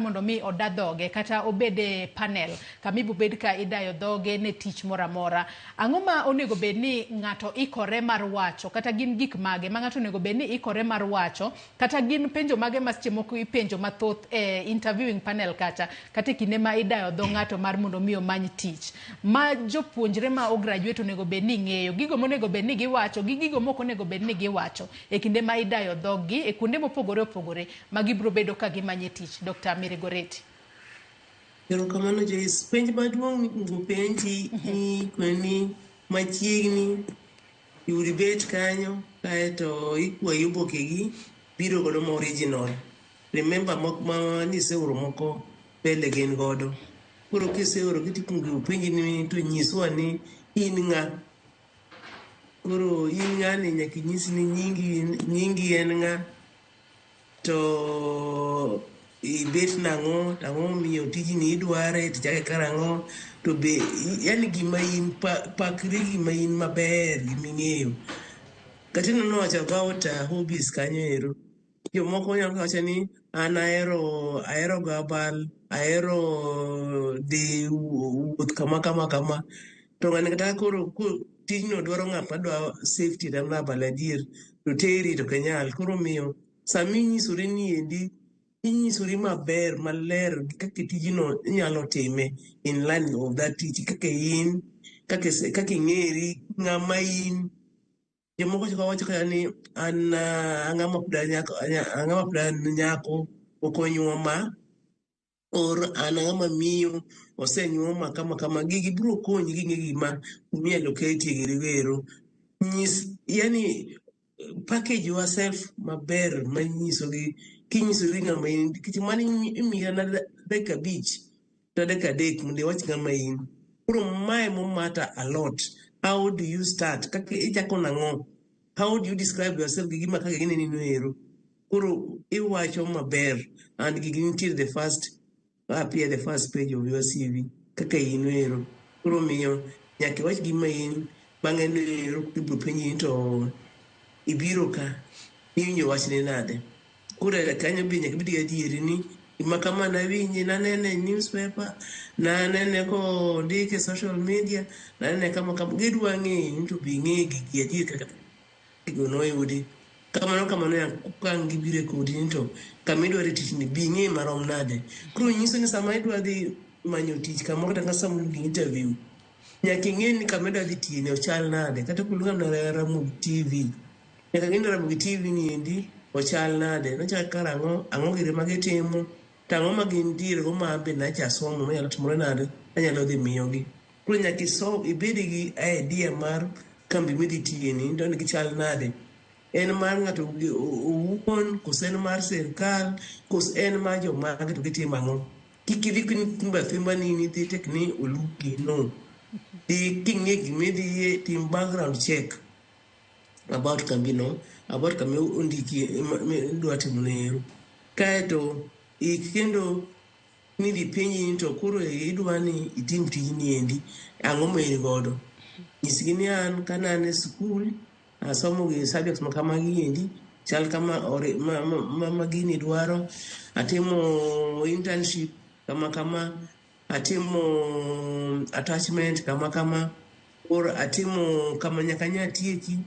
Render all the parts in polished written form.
mondo mi oda dhoge kata obed e panel kama ibobed ka idayo dhoge ne tich moro amora. Ang'o ma onego bed ni ng'ato ikore mar wacho kata gin gik mage ma ng'ato onego bed ni ikore mar wacho kata gin penjo mage ma seche moko ipenjo mathoth e interviewing panel kacha kata e kinde ma idayo dho ng'ato mar mondo mi omany tich ma jopuonjre ma ograduate onego bed ni ng'eyo gigo monego bed ni giwacho gi gigo mok onego bed ni giwacho e kinde ma idayo dhoggi e kuonde mopogore opogore ma gibiro bedo ka gimanye tich. Dr. Mary Goretti. Erokamano Joyce. Penj maduong' mikwongo penji ni kweni machiegni yud bet kanyo kaeto ikwayi obokegi biro godo ma original. Remember mok ma niseoro moko mbele gin godo. Koro kiseorogi tikwongo penji ni to nyiswa ni in ng'a. Koro in ng'ani nyaka inyis ni nyingi en ng'a to ibet nang'o to ang'o momiyo tijni idware tichake karang'o to be yani gima in pakri gima in maber giming'eyo. Kata ineno nowacho about hobbies kanyo ero. Jomoko nyalo wacho ni an ahero go abal, ahero dhi wuoth kama kama kama. To ng'ani kata koro tijno dwaro ng'at madwa safety mar abal adier to teri to ok inyal. Koro omiyo sama inyisori ni endi inyisori maber maler gi kaka tijno inyalo time in line of that tich kaka in kaka ing'eri ng'ama in. Jomoko chako wacho kata ni an ang'ama pod an nyako pok onyuoma or an ng'ama miyo osenyuoma kama kama. Gigi biro konyi king'e gima minyalo ketie giri ero. Nyis yani package yourself maber manyisogi kinyisori ng'ama in nikech mano imiyi mana dakika 5 kata dakika 3 mondo iwach ng'ama in. Koro mae mo matter a lot. How do you start? Kaka ichako nang'o? How do you describe yourself gi gima kaka gineni no ero? Koro iwacho maber and gigi nitie the first appear the first page of your CV kaka in ero. Koro miyo nyaka iwach gima in bang'e no ero ibiro penji ni to ibiro ka iwinjo wachni nade. Koro e kanyo be nyaka ibed gi adieri ni gima kama nawinje nanene e newspaper, nanene kondik e social media, nanene kama kama. Gidwa ng'eyo ni to be ing'e gigi adier kaka gigo noyudi. Kamano kamano ka ang' gibiro e kodi ni to kama idware tich ni be ing'e marom nade. Koro nyiso ni sama idwa dhi manyo tich kamoro kata sama in gi interview, nyaka ing'e ni kama idwa dhi tiye ni ochal nade. Kata koluonga mana Ramogi TV, nyaka ng'e ni Ramogi TV ni endi ochal nade, nochak karang'o, ang'o giri ma gitimo, to ang'o ma gintiere go ma be nacha somo manyalo timore nade, anyalo dhi miyogi. Koro nyaka isom ibed gi idea mar kambi midhi tiye ni to gichal nade. En mar ng'ato owuon, koso en mar sirkal, koso en mar jomage to gitimo ang'o. Kik idhi thimba thimba ni idhi tek ni oluki, no. Dhi king'e gimidhiye, tim background check about kambino, about kama ondiki idwa timo ne ero. Kaeto ik kendo nidhi penji ni to koro idwa ni itim tijni endi, ang'o ma in godo. Nyisgi ni an kane an e sikul, asomo gi subjects ma kamagi endi, chal kama ma gini dwaro, atimo internship kama kama, atimo attachment kama kama, or atimo kama nyaka nya tieki,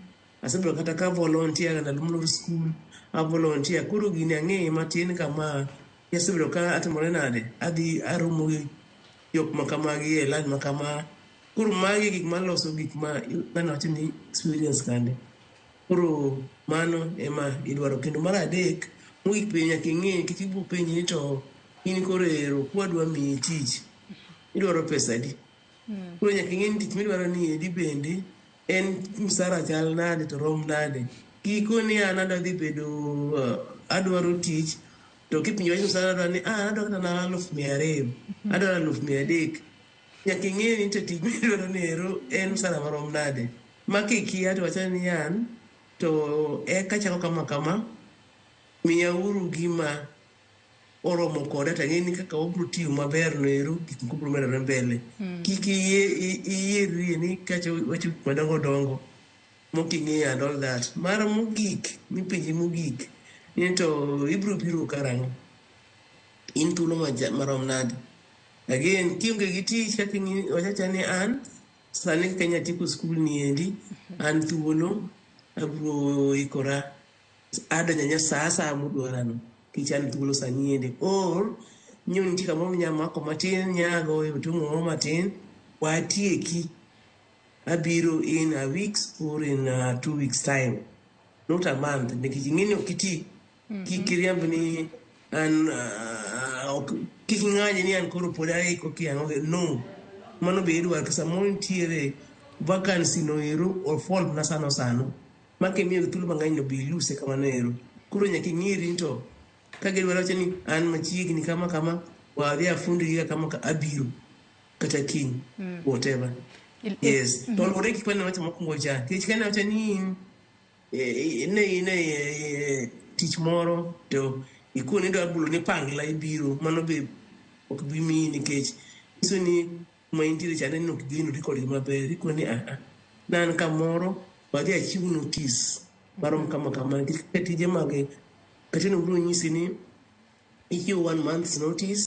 asebedo kata ka volunteer ndalo molor skul, a volunteer. Koro gini ang'eye matin kama, asebedo ka atimore nade, adhi aromo gi jok ma kamagi e line ma kama. Koro magi gik maloso gik ma ng'ano wacho ni experience kande. Koro mano ema idwaro. Kendo mar adek, mogik be nyaka ing'e nikech ibiro penji ni to in koro ero kwadwa miyi tich, idwaro pesa adi? Koro nyaka ing'e ni tich midwaro ni endi bende en msara chal nade to rom nade. Kik ikoni an adwa dhi bedo adwaro tich to kipenjo wach msara adwaro ni adwaro kata mana 200,000, adwaro 300,000. Nyaka ing'e ni to tich midwaro ni ero en msara marom nade. Ma kikia to wachane ni an to eka chako kama kama, miya uru gima oromo koda to ang'e ni kaka wabiro tiyo maber no ero gik moko biro medore mbele. Kik iyierrie ni kacha wacho gik madongo dongo mok ing'eyo and all that. Mar mogik, mipenji mogik, ni to ibiro biro karang'o? In thuolo marom nade? Again, kionge gi tich kaka wachacha ni an sani kaka nya tieko skul ni endi, an thuolo abiro ikora adonjo anya sa asaya mudwarano nikech an thuolo sani endi. Or nyiew nitie kamoro minya mako matin nya goyo tuo moro matin watieki abiro in a weeks or in 2 weeks time, not a month, nikech ing'eni ok iti. Kik iriamb ni an kik ing'any ni an koro pod aiko kia ang'o. No, mano be idwaro to samoro nitiere vacancy no ero o fall na sano sano ma kimiyo thuolo mang'eny no be ilose kamano ero. Koro nyaka ing'iri ni to ka gidwaro wacho ni an machiegni kama kama wadhi afundi gi kama ka abiro kata kiny, whatever. Yes, to luwore gi kaka wacho mokwongo cha, nikech kane wacho ni in ne in e tich moro to ikoni idwa bulo ni pangla ibiro, mano be ok bi miyi nikech nyiso ni kuma intiere chande ni ok igenori kodgi maber. Ikoni aa ne an kamoro wadhi achiw notice marom kama kama, nikech kaka tije mag kata ne biro nyisi ni ichiwo one month's notice.